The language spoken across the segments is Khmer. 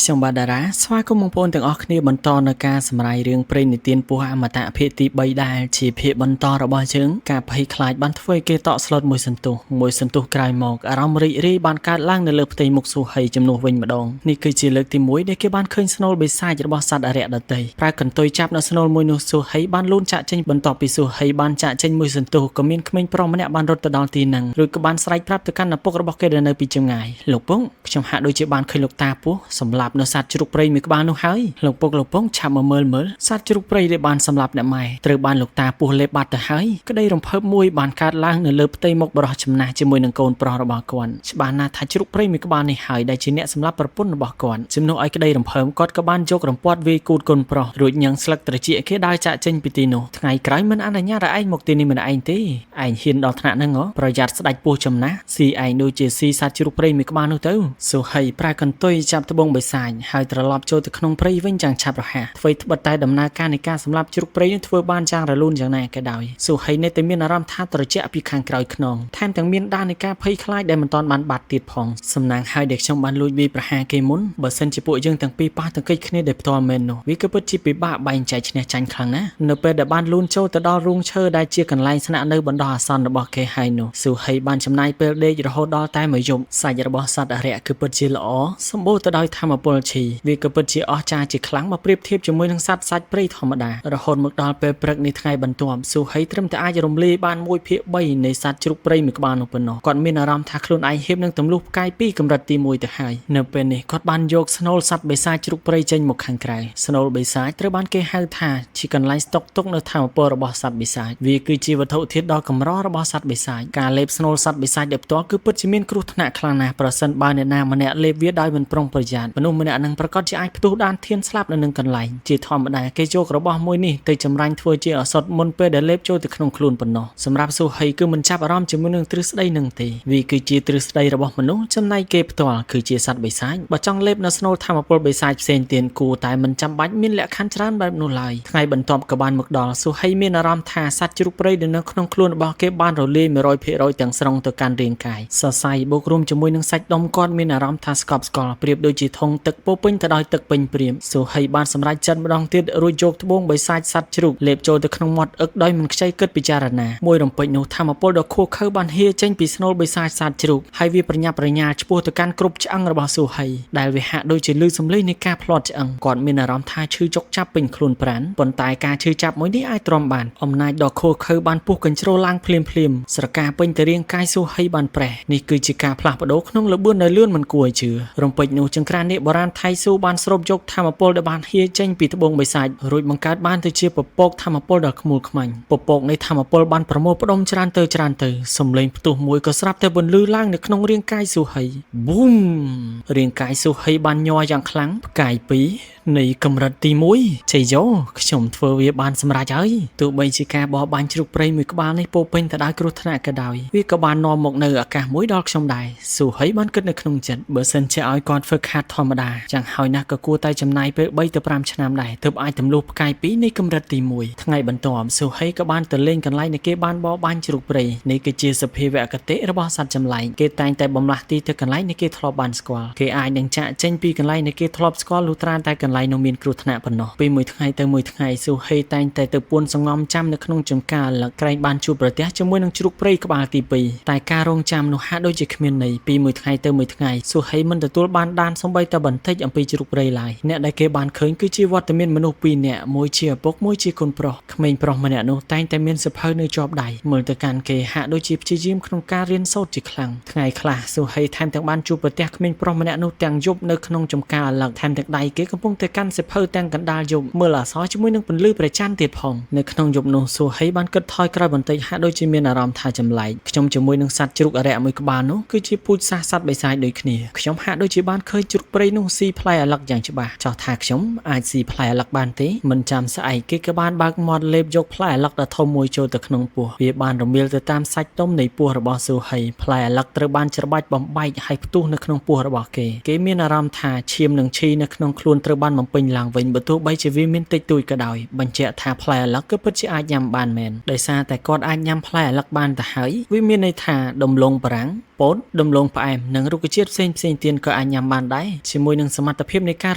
ខ្ញុំបាទតារាស្វាគមន៍បងប្អូនទាំងអស់គ្នាបន្តនៅការសម្រាយរឿងព្រេងនិទានពស់អមតៈភាគទី3ដែលជាភាគបន្តរបស់យើងការភ័យខ្លាចបានធ្វើឲ្យគេតក់ស្លុតមួយសន្ទុះមួយសន្ទុះក្រោយមកអារម្មណ៍រីករាយបានកើតឡើងនៅលើផ្ទៃមុខស៊ូហីជំនួសវិញម្ដងនេះគឺជាលើកទី1ដែលគេបានឃើញស្នូលបិសាចរបស់សត្វអរិយដទៃប្រើកន្ទុយចាប់នៅស្នូលមួយនោះស៊ូហីបានលូនចាក់ចេញបន្ទាប់ពីស៊ូហីបានចាក់ចេញមួយសន្ទុះក៏មានក្មេងប្រុសម្នាក់បានរត់ទៅដល់ទីនឹងរួចក៏បានស្រែកប្រាប់ទៅកាន់ឪពុករបស់គេដែលនៅពីចម្ងាយលោកពុកខ្ញុំហាក់ដូចជាបានឃើញលោកតាពស់សម្លាប់នៅសត្វជ្រូកព្រៃមួយក្បាលនោះហើយលោកពុកលោកពងឆាប់មកមើលមើលសត្វជ្រូកព្រៃដែលបានសម្លាប់អ្នកម៉ែត្រូវបានលោកតាពស់លេបបាត់ទៅហើយក្តីរំភើបមួយបានកើតឡើងនៅលើផ្ទៃមុខបរោះចំណាស់ជាមួយនឹងកូនប្រុសរបស់គាត់ច្បាស់ណាស់ថាជ្រូកព្រៃមួយក្បាលនេះហើយដែលជាអ្នកសម្លាប់ប្រពន្ធរបស់គាត់ជំនួសឲ្យក្តីរំភើបគាត់ក៏បានយករំពាត់វាយគូតកូនប្រុសរួចញ៉ាំងស្លឹកត្រចៀកគេដើរចាក់ចេញពីទីនោះថ្ងៃក្រោយមិនអនុញ្ញាតឲ្យឯងមកទីនេះម្នាក់ឯងទេឯងហ៊ានដល់ថ្នាក់ហ្នឹងហ៎ប្រយ័ត្នស្ដាច់ពោះចំណាស់ស៊ីឯងដូចជាស៊ីសត្វជ្រូកព្រៃមួយក្បាលនោះទៅស៊ូហីប្រើកន្ទុយចាប់ត្បូងបិសាចហើយត្រឡប់ចូលទៅក្នុងព្រៃវិញយ៉ាងឆាប់រហ័សអ្វីត្បិតតែដំណើរការនៃការសម្លាប់ជ្រូកព្រៃនេះធ្វើបានយ៉ាងរលូនយ៉ាងណាក៏ដោយស៊ូហីនៅតែមានអារម្មណ៍ថាត្រជាក់ពីខាងក្រោយខ្នងថែមទាំងមានដាននៃការភ័យខ្លាចដែលមិនទាន់បានបាត់ទៀតផងសំណាងហើយដែលខ្ញុំបានលួចវាយប្រហារគេមុនបើសិនជាពួកយើងទាំងពីរប៉ះទង្គិចគ្នាដោយផ្ទាល់មែននោះវាគឺពិតជាពិបាកបែងចែកឈ្នះចាញ់ខ្លាំងណាស់នៅពេលដែលបានលូនចូលទៅដល់រូងឈើដែលជាកន្លែងស្នាក់នៅបណ្ដោះអាសន្នរបស់គេហើយនោះស៊ូហីបានចំណាយពេលដេករហូតដល់តែមួយយប់សាច់របស់សត្វអរិយគឺពិតជាល្អសម្បូរទៅដោយធម៌ពលឈីវាក៏ពិតជាអស្ចារ្យជាខ្លាំងបើប្រៀបធៀបជាមួយនឹងសត្វសាច់ព្រៃធម្មតារហូតមកដល់ពេលព្រឹកនៃថ្ងៃបន្ទាប់ស៊ូហីត្រឹមតែអាចរំលាយបាន1ភាគ3នៃសត្វជ្រូកព្រៃមួយក្បាលនោះប៉ុណ្ណោះគាត់មានអារម្មណ៍ថាខ្លួនឯងហៀបនឹងទម្លុះផ្កាយពីកម្រិតទី1ទៅហើយនៅពេលនេះគាត់បានយកស្នូលសត្វបិសាចជ្រូកព្រៃចេញមកខាងក្រៅស្នូលបិសាចត្រូវបានគេហៅថាជាកន្លែងស្តុកទុកនៅធម៌ពលរបស់សត្វបិសាចវាគឺជាវត្ថុធាតុដ៏កម្ររបស់សត្វបិសាចការលេបស្នូលសត្វបិសាចដោយផ្ទាល់គឺពិតជាមានគ្រោះថ្នាក់ខ្លាំងណាស់ប្រសិនបើអ្នកណាម្នាក់លេបវាដោយមិនប្រុងប្រយ័ត្នមនុស្សម្នាក់នឹងប្រកាសជាអាចផ្ទុះដានធានស្លាប់នៅនឹងកន្លែងជាធម្មតាគេយករបស់មួយនេះទៅចម្រាញ់ធ្វើជាឱសថមុនពេលដែលលេបចូលទៅក្នុងខ្លួនប៉ុណ្ណោះសម្រាប់ស៊ូហីគឺមិនចាប់អារម្មណ៍ជាមួយនឹងទ្រឹស្ដីនឹងទេវាគឺជាទ្រឹស្ដីរបស់មនុស្សចំណែកគេផ្ទាល់គឺជាសត្វបិសាចបើចង់លេបនៅស្នូលធម៌ពលបិសាចផ្សេងទៀតគួរតែមិនចាំបាច់មានលក្ខខណ្ឌច្រើនបែបនោះឡើយថ្ងៃបន្ទាប់ក៏បានមកដល់ស៊ូហីមានអារម្មណ៍ថាសត្វជ្រូកព្រៃដែលនៅក្នុងខ្លួនរបស់គេបានរលាយ100%ទាំងស្រុងទៅកាន់រាងកាយសរសៃបូករួមជាមួយនឹងសាច់ដុំគាត់មានអារម្មណ៍ថាស្កប់ស្កល់ប្រៀបដូចជាធុងទឹកពោពេញទៅដោយទឹកពេញព្រាមស៊ូហីបានសម្រេចចិត្តម្ដងទៀតរួចយកត្បូងបិសាចសត្វជ្រូកលេបចូលទៅក្នុងមាត់អឹកដោយមិនខ្ចីគិតពិចារណាមួយរំពេចនោះធម៌ពលដ៏ខួរខើបានហៀចេញពីស្នូលបិសាចសត្វជ្រូកហើយវាប្រញាប់ប្រញាល់ឆ្ពោះទៅកាន់គ្រប់ឆ្អឹងរបស់ស៊ូហីដែលវាហាក់ដូចជាលឺសំឡេងនៃការភ្លាត់ឆ្អឹងគាត់មានអារម្មណ៍ថាឈឺចុកចាប់ពេញខ្លួនប្រាណប៉ុន្តែការឈឺចាប់មួយនេះអាចទ្រាំបានអំណាចដ៏ខួរខើបានពុះកញ្ជ្រោលឡើងភ្លាមភ្លាមស្រកាពេញទៅរាងកាយស៊ូហីបានប្រេះនេះគឺជាការផ្លាស់ប្ដូរក្នុងល្បឿនដែលលឿនមិនគួរឲ្យជឿរំពេចនោះចង្ក្រាននេះបុរាណថៃស៊ូបានស្រូបយកធម៌ពលដែលបានហៀចេញពីត្បូងបិសាចរួចបង្កើតបានទៅជាពពកធម៌ពលដ៏ខ្មូលខ្មាញ់ពពកនៃធម៌ពលបានប្រមូលផ្ដុំច្រើនទៅច្រើនទៅសំឡេងផ្ទុះមួយក៏ស្រាប់តែបន្លឺឡើងនៅក្នុងរាងកាយស៊ូហីប៊ូមរាងកាយស៊ូហីបានញ័រយ៉ាងខ្លាំងផ្កាយ2នៃកម្រិតទី1ជ័យយោខ្ញុំធ្វើវាបានសម្រេចហើយទោះបីជាការបរបាញ់ជ្រូកព្រៃមួយក្បាលនេះពោពេញទៅដោយគ្រោះថ្នាក់ក៏ដោយវាក៏បាននាំមកនូវឱកាសមួយដល់ខ្ញុំដែរស៊ូហីបានគិតនៅក្នុងចិត្តបើសិនជាឲ្យគាត់ធ្វើខាតធម្មតាយ៉ាងហោចណាស់ក៏គួរតែចំណាយពេល3ទៅ5ឆ្នាំដែរទើបអាចទម្លុះផ្កាយ2នៃកម្រិតទី1ថ្ងៃបន្ទាប់ស៊ូហីក៏បានទៅលេងកន្លែងដែលគេបានបរបាញ់ជ្រូកព្រៃនេះគឺជាសភាវគតិរបស់សត្វចម្លែកគេតែងតែបំលាស់ទីទៅកន្លែងដែលគេធ្លាប់បានស្គាល់គេអាចនឹងចាក់ចេញពីកន្លែងដែលគេធ្លាប់ស្គាល់លុះត្រាតែកន្លែងនោះមានគ្រោះថ្នាក់ប៉ុណ្ណោះពីមួយថ្ងៃទៅមួយថ្ងៃស៊ូហេតែងតែទៅពួនសង្ងំចាំនៅក្នុងចំការលឹកក្រែងបានជួបប្រទះជាមួយនឹងជ្រូកព្រៃក្បាលទី2តែការរងចាំនោះហាក់ដូចជាគ្មានន័យពីមួយថ្ងៃទៅមួយថ្ងៃស៊ូហេមិនទទួលបានដានសំបីតែបន្តិចអំពីជ្រូកព្រៃឡើយអ្នកដែលគេបានឃើញគឺជាវត្តមានមនុស្សពីរនាក់មួយជាឪពុកមួយជាកូនប្រុសក្មេងប្រុសម្នាក់នោះតែងតែមានសភៅនៅជាប់ដៃមើលទៅកាន់គេហាក់ដូចជាព្យាយាមក្នុងការរៀនសូត្រជាខ្លាំងថ្ងៃខ្លះស៊ូហេថែមទាំងបានជួបប្រទះក្មេងប្រុសម្នាក់នោះទាំងយប់នៅក្នុងចំការអលឹកថែមទាំងដៃគេកំពុងតែកាន់សភៅទាំងកណ្ដាលយប់មើលអក្សរជាមួយនឹងពន្លឺព្រះច័ន្ទទៀតផងនៅក្នុងយប់នោះស៊ូហេបានគិតថយក្រោយបន្តិចហាក់ដូចជាមានអារម្មណ៍ថាចម្លែកខ្ញុំជាមួយនឹងសត្វជ្រូកអរិយមួយក្បាលនោះគឺជាពូជសាសន៍សត្វបិសាចដូចគ្នាខ្ញុំហាក់ដូចជាបានឃើញជ្រូកព្រៃនោះស៊ីផ្លែអលឹកយ៉ាងច្បាស់ចោះថាខ្ញុំអាចស៊ីផ្លែអលឹកបានទេមិនចាំស្អែកគេក៏បានបើកមាត់លេបយកផ្លែអលឹកដ៏ធំមួយចូលទៅក្នុងពោះវាបានរមៀលទៅតាមសាច់ដុំនៃពោះរបស់ស៊ូហីផ្លែអលឹកត្រូវបានច្របាច់បំបែកហើយផ្ទុះនៅក្នុងពោះរបស់គេគេមានអារម្មណ៍ថាឈាមនិងឈីនៅក្នុងខ្លួនត្រូវបានបំពេញឡើងវិញបើទោះបីជាវាមានតិចតួចក៏ដោយបញ្ជាក់ថាផ្លែអលឹកគឺពិតជាអាចញ៉ាំបានមែនដោយសារតែគាត់អាចញ៉ាំផ្លែអលឹកបានទៅហើយវាមានន័យថាដំឡូងបារាំងពោតដំឡូងផ្អែមនិងរុក្ខជាតិផ្សេងផ្សេងទៀតក៏អាចញ៉ាំបានដែរជាមួយ ជាមួយនឹងសមត្ថភាពនៃកា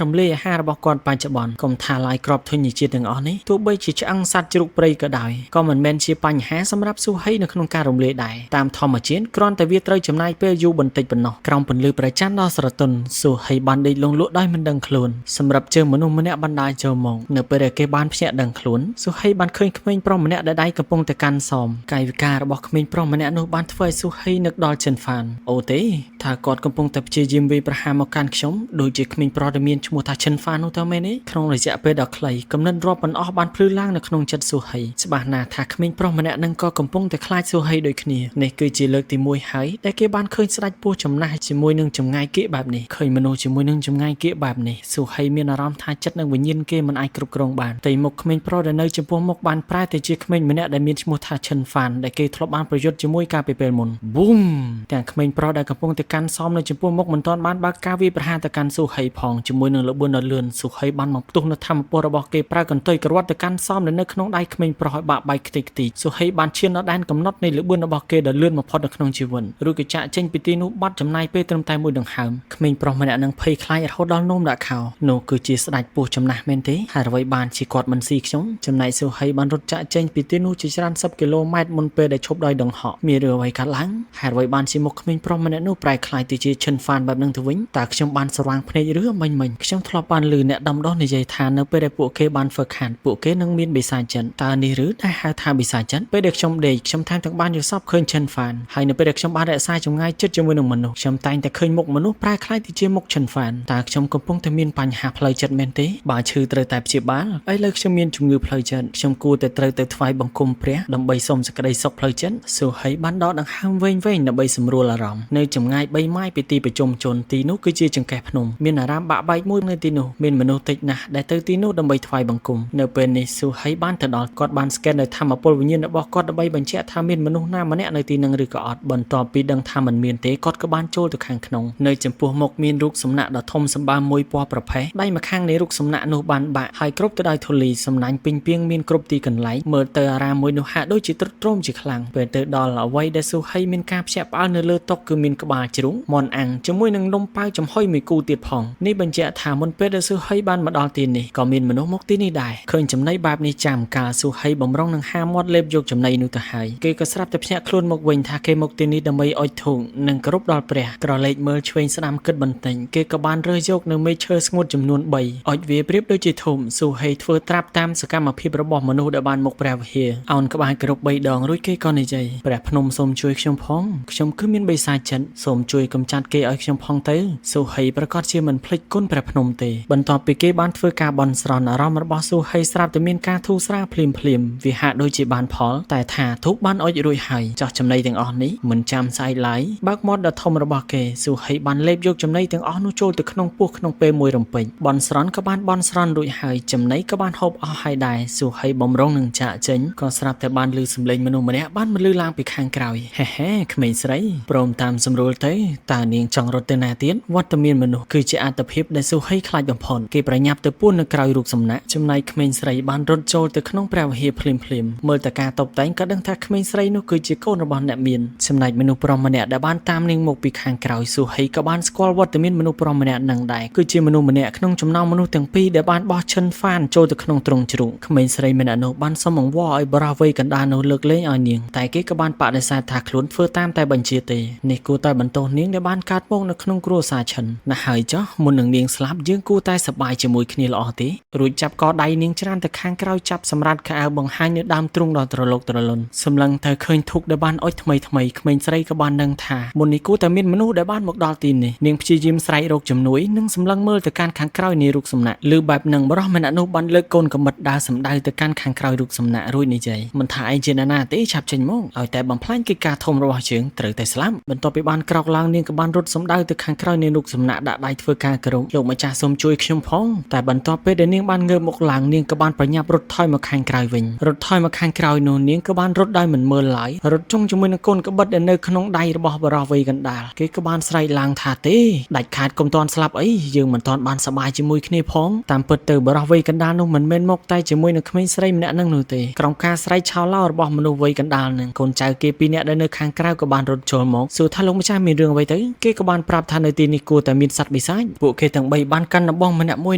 ររំលាយអាហាររបស់គាត់បច្ចុប្បន្នកុំថាឡាយក្របធញ្ញជាតិទាំងអស់នេះទោះបីជាឆ្អឹងសត្វជ្រូកព្រៃក៏ដោយក៏មិនមែនជាបញ្ហាសម្រាប់ស៊ូហីនៅក្នុងការរំលាយដែរតាមធម្មជាតិគ្រាន់តែវាត្រូវចំណាយពេលយូរបន្តិចប៉ុណ្ណោះក្រោមពន្លឺព្រះច័ន្ទដ៏ស្រទន់ស៊ូហីបានដេកលង់លក់ដោយមិនដឹងខ្លួនសម្រាប់ជើងមនុស្សម្នាក់បណ្ដាលចូលមកនៅពេលដែលគេបានភ្ញាក់ដឹងខ្លួនស៊ូហីបានឃើញក្មេងប្រុសម្នាក់ដែលដៃកំពុងតែកាន់សមកាយវិការរបស់ក្មេងប្រុសម្នាក់នោះបានធ្វើឲ្យស៊ូហីនឹកដល់ចិនហ្វានអូទេថាគាត់កំពុងតែព្យាយាមវាយប្រហារមកកាន់ខ្ញុំដូចជាក្មេងប្រុសដែលមានឈ្មោះថាចិនហ្វាននោះតើមែនទេក្នុងរយៈពេលដ៏ខ្លីគំនិតរាប់មិនអស់បានភ្លឺឡើងនៅក្នុងចិត្តស៊ូហីច្បាស់ណាស់ថាក្មេងប្រុសម្នាក់នឹងក៏កំពុងតែខ្លាចស៊ូហីដូចគ្នានេះគឺជាលើកទី1ហើយដែលគេបានឃើញស្ដេចពស់ចំណាស់ជាមួយនឹងចម្ងាយគៀកបែបនេះឃើញមនុស្សជាមួយនឹងចម្ងាយគៀកបែបនេះស៊ូហីមានអារម្មណ៍ថាចិត្តនិងវិញ្ញាណគេមិនអាចគ្រប់គ្រងបានតែមុខក្មេងប្រុសដែលនៅចំពោះមុខបានប្រែទៅជាក្មេងម្នាក់ដែលមានឈ្មោះថាឈិនហ្វានដែលគេធ្លាប់បានប្រយុទ្ធជាមួយកាលពីពេលមុនប៊ូមទាំងក្មេងប្រុសដែលកំពុងតែកាន់សមនៅចំពោះមុខមិនទាន់បានបើកការវាយប្រហារទៅកាន់ស៊ូហីផងជាមួយនឹងល្បឿនដ៏លឿនស៊ូហីបានមកផ្ទុះនៅធម្មពលរបស់គេប្រើកន្ទុយក្រវ៉ាត់ទៅកាន់សមដែលនៅក្នុងដៃក្មេងប្រុសឲ្យបាក់បែកខ្ទេចខ្ទីស៊ូហីបានឈានដល់ដែនកំណត់នៃល្បឿនរបស់គេដ៏លឿនបំផុតនៅក្នុងជីវិតរួចក៏ចាក់ចេញពីទីនោះបាត់ចំណាយពេលត្រឹមតែមួយដង្ហើមក្មេងប្រុសម្នាក់នឹងភ័យខ្លាចរហូតដល់នោមដាក់ខោនោះគឺជាស្ដេចពស់ចំណាស់មែនទេហើយអ្វីបានជាគាត់មិនស៊ីខ្ញុំចំណែកស៊ូហីបានរត់ចាក់ចេញពីទីនោះជាច្រើនសិបគីឡូម៉ែត្រមុនពេលដែលឈប់ដោយដង្ហក់មានរឿងអ្វីកើតឡើងហើយអ្វីបានជាមុខក្មេងប្រុសម្នាក់នោះប្រែក្លាយទៅជាឈិនហ្វានបែបនឹងទៅវិញតើខ្ញុំបានស្រវាំងភ្នែកឬមិញមិញខ្ញុំធ្លាប់បានឮអ្នកដំដុះនិយាយថានៅពេលដែលពួកគេបានហ្វឹកហាត់ពួកគេនឹងមានបិសាចចិនតើនេះឬដែលហៅថាបិសាចចិនពេលដែលខ្ញុំដេកខ្ញុំថែមទាំងបានយល់សប្តិឃើញឈិនហ្វានហើយនៅពេលដែលខ្ញុំបានរក្សាចម្ងាយចិត្តជាមួយនឹងមនុស្សខ្ញុំតែងតែឃើញមុខមនុស្សប្រែក្លាយទៅជាមុខឈិនហ្វានតើខ្ញុំកំពុងតែមានបញ្ហាផ្លូវចិត្តមែនទេបើឈឺត្រូវតែព្យាបាលឥឡូវខ្ញុំមានជំងឺផ្លូវចិត្តខ្ញុំគួរតែត្រូវទៅថ្វាយបង្គំព្រះដើម្បីសុំសេចក្តីសុខផ្លូវចិត្តស៊ូហីបានដកដង្ហើមវែងៗដើម្បីសម្រួលអារម្មណ៍នៅចម្ងាយ3ម៉ាយពីទីប្រជុំជនទីនោះគឺជាចង្កេះភ្នំមានអារាមបាក់បែកមួយនៅទីនោះមានមនុស្សតិចណាស់ដែលទៅទីនោះដើម្បីថ្វាយបង្គំនៅពេលនេះស៊ូហីបានទៅដល់គាត់បានស្កេននៅធម្មពលវិញ្ញាណរបស់គាត់ដើម្បីបញ្ជាក់ថាមានមនុស្សណាម្នាក់នៅទីនឹងឬក៏អត់បន្ទាប់ពីដឹងថាមិនមានទេគាត់ក៏បានចូលទៅខាងក្នុងនៅចំពោះមុខមានរូបសំណាកដ៏ធំសម្បើមមួយពណ៌ប្រផេះដៃម្ខាងនៃរូបសំណាកនោះបានបាក់ហើយគ្រប់ទៅដោយធូលីសំណាញ់ពេញពាងមានគ្រប់ទីកន្លែងមើលទៅអារាមមួយនោះហាក់ដូចជាទ្រុឌទ្រោមជាខ្លាំងពេលទៅដល់អ្វីដែលស៊ូហីមានការភ្ញាក់ផ្អើលនៅលើតុគឺមានក្បាលជ្រូកមាន់អាំងជាមួយនឹងនំប៉ាវចំហុយមួយគូទៀតផងនេះបញ្ជាក់ថាមុនពេលដែលស៊ូហីបានមកដល់ទីនេះក៏មានមនុស្សមកទីនេះដែរឃើញចំណីបែបនេះចាំកាលស៊ូហីបំរុងនឹងហាមាត់លេបយកចំណីនោះទៅហើយគេក៏ស្រាប់តែភ្ញាក់ខ្លួនមកវិញថាគេមកទីនេះដើម្បីអុជធូបនិងគោរពដល់ព្រះក្រឡេកមើលឆ្វេងស្ដាំគិតបន្តិចគេក៏បានរើសយកនៅមែកឈើស្ងួតចំនួន3អុជវាប្រៀបដូចជាធំស៊ូហីធ្វើត្រាប់តាមសកម្មភាពរបស់មនុស្សដែលបានមកព្រះវិហារអោនក្បាលគោរព3ដងរួចគេក៏និយាយព្រះភ្នំសូមជួយខ្ញុំផងខ្ញុំគឺមានបិសាចចិត្តសូមជួយកម្ចាត់គេឲ្យខ្ញុំផងទៅស៊ូហីប្រកាសជាមិនភ្លេចគុណព្រះភ្នំទេបន្ទាប់ពីគេបានធ្វើការបន់ស្រន់អារម្មណ៍របស់ស៊ូហីស្រាប់តែមានការធូរស្រាលភ្លាមភ្លាមវាហាក់ដូចជាបានផលតែថាធូបបានអុជរួចហើយចោះចំណីទាំងអស់នេះមិនចាំស្អែកឡើយបើកមាត់ដ៏ធំរបស់គេស៊ូហីបានលេបយកចំណីទាំងអស់នោះចូលទៅក្នុងពោះក្នុងពេលមួយរំពេចបន់ស្រន់ក៏បានបន់ស្រន់រួចហើយចំណីក៏បានហូបអស់ហើយដែរស៊ូហីបំរុងនឹងចាក់ចេញក៏ស្រាប់តែបានឮសំឡេងមនុស្សម្នាក់បានមកឮឡើងពីខាងក្រោយហេហេក្មេងស្រីព្រមតាមសម្រួលទៅតើនាងចង់រត់ទៅណាទៀតវត្តមានមនុស្សគឺជាអត្តភាពដែលស៊ូហីខ្លាចបំផុតគេប្រញាប់ទៅពួននៅក្រោយរូបសំណាកចំណែកក្មេងស្រីបានរត់ចូលទៅក្នុងព្រះវិហារភ្លាមភ្លាមមើលតែការតបតែងក៏ដឹងថាក្មេងស្រីនោះគឺជាកូនរបស់អ្នកមានចំណែកមនុស្សប្រុសម្នាក់ដែលបានតាមនាងមកពីខាងក្រោយស៊ូហីក៏បានស្គាល់វត្តមានមនុស្សប្រុសម្នាក់នឹងដែរគឺជាមនុស្សម្នាក់ក្នុងចំណោមមនុស្សទាំងពីរដែលបានបោះឈិនហ្វានចូលទៅក្នុងទ្រុងជ្រូកក្មេងស្រីម្នាក់នោះបានសុំអង្វរឲ្យបរិះវ័យកណ្ដាលនោះលើកលែងឲ្យនាងតែគេក៏បានបដិសេធថាខ្លួនធ្វើតាមតែបញ្ជាទេនេះគួរតែបន្ទោសនាងដែលបានកើតមកនៅក្នុងគ្រួសារឈិនណាស់ហើយចុះមុននឹងនាងស្លាប់យើងគួរតែសប្បាយជាមួយគ្នាល្អទេរួចចាប់កដៃនាងច្រានទៅខាងក្រោយចាប់សម្រាប់ខោអាវបង្ហាញនៅដើមទ្រូងដ៏ត្រឡោកត្រលន់សម្លឹងទៅឃើញធុកដែលបានអុជថ្មីថ្មីក្មេងស្រីក៏បានដឹងថាមុននេះគួរតែមានមនុស្សដែលបានមកដល់ទីនេះនាងព្យាយាមស្រែករកជំនួយនិងសម្លឹងមើលទៅកាន់ខាងក្រោយនៃរូបសំណាកឬបែបនឹងបរោះម្នាក់នោះបានលើកកូនកំបិតដើរសម្ដៅទៅកាន់ខាងក្រោយរូបសំណាករួចនិយាយមិនថាឯងជាអ្នកណាទេឆាប់ចេញមកឲ្យតែបំផ្លាញកិច្ចការធំរបស់យើងត្រូវតែស្លាប់បន្ទាប់ពីបានក្រោកឡើងនាងក៏បានរត់សម្ដៅទៅខាងក្រោយនៃរូបសំណាកដាក់ដៃធ្វើការគោរពលោកម្ចាស់សូមជួយខ្ញុំផងតែបន្ទាប់ពេលដែលនាងបានងើបមកឡើងនាងក៏បានប្រញាប់រត់ថយមកខាងក្រៅវិញរត់ថយមកខាងក្រោយនោះនាងក៏បានរត់ដោយមិនមើលឡើយរត់ជុំជាមួយនឹងកូនកបិតដែលនៅក្នុងដៃរបស់បរិះវ័យកណ្ដាលគេក៏បានស្រែកឡើងថាទេដាច់ខាតកុំទាន់ស្លាប់អីយើងមិនទាន់បានសប្បាយជាមួយគ្នាផងតាមពិតទៅបរិះវ័យកណ្ដាលនោះមិនមែនមកតែជាមួយនឹងក្មេងស្រីម្នាក់នឹងនោះទេក្រោមការស្រែកឆោឡោរបស់មនុស្សវ័យកណ្ដាលនឹងកូនចៅគេពីរនាក់ដែលនៅខាងក្រៅក៏បានរត់ចូលមកសួរថាលោកម្ចាស់មានរឿងអ្វីទៅគេក៏បានប្រាប់ថានៅទីនេះគួរតែមានសត្វបិ បិសាចពួកគេទាំងបីបានកាន់ដំបងម្នាក់មួយ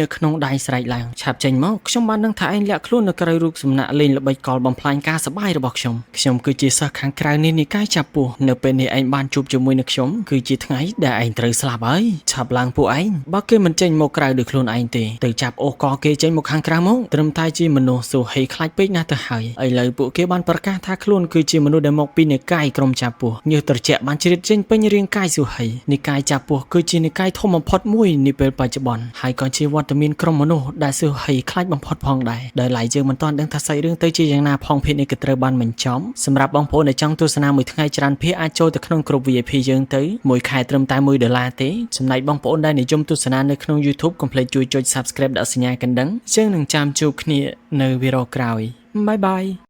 នៅក្នុងដៃស្រែកឡើងឆាប់ចេញមកខ្ញុំបានដឹងថាឯងលាក់ខ្លួននៅក្រៅរូបសំណាក់លេងល្បិចកលបំផ្លាញការសប្បាយរបស់ខ្ញុំខ្ញុំគឺជាសិស្សខាងក្រៅនេះនិកាយចាប់ពោះនៅពេលនេះឯងបានជួបជាមួយនឹងខ្ញុំគឺជាថ្ងៃដែលឯងត្រូវស្លាប់ហើយឆាប់ឡើងពួកឯងបើគេមិនចេញមកក្រៅដោយខ្លួនឯងទេទៅចាប់អូសកគេចេញមកខាងក្រៅមកត្រឹមតែជាមនុស្សសូហេខ្លាចពេកណាស់ទៅហើយឥឡូវពួកគេបានប្រកាសថាខ្លួនគឺជាមនុស្សដែលមកពីនិកាយក្រុមចាប់ពោះញើសត្រជាក់បានជ្រៀតចេញពេញរាងកាយសូហេនិកាយចាប់ពោះគឺជានិកាយធំបំផុតមួយនាពេលបច្ចុប្បន្នហើយក៏ជាវត្តមានក្រុមមនុស្សដែលសូហេខ្លាចបំផុតផងដែរដោយឡែកយើងមិនទាន់ដឹងថាសាច់រឿងទៅជាយ៉ាងណាផងភាគនេះក៏ត្រូវបានបញ្ចប់សម្រាប់បងប្អូនដែលចង់ទស្សនាមួយថ្ងៃច្រើនភាគអាចចូលទៅក្នុងក្រុម VIP យើងទៅមួយខែត្រឹមតែ1ដុល្លារទេចំណែកបងប្អូនដែលនិយមទស្សនានៅក្នុង YouTube កុំភ្លេចជួយចុច Subscribe ដាក់សញ្ញាកណ្ដឹងយើងនឹងចាំជួបគ្នានៅវីដេអូក្រោយ។ Bye bye.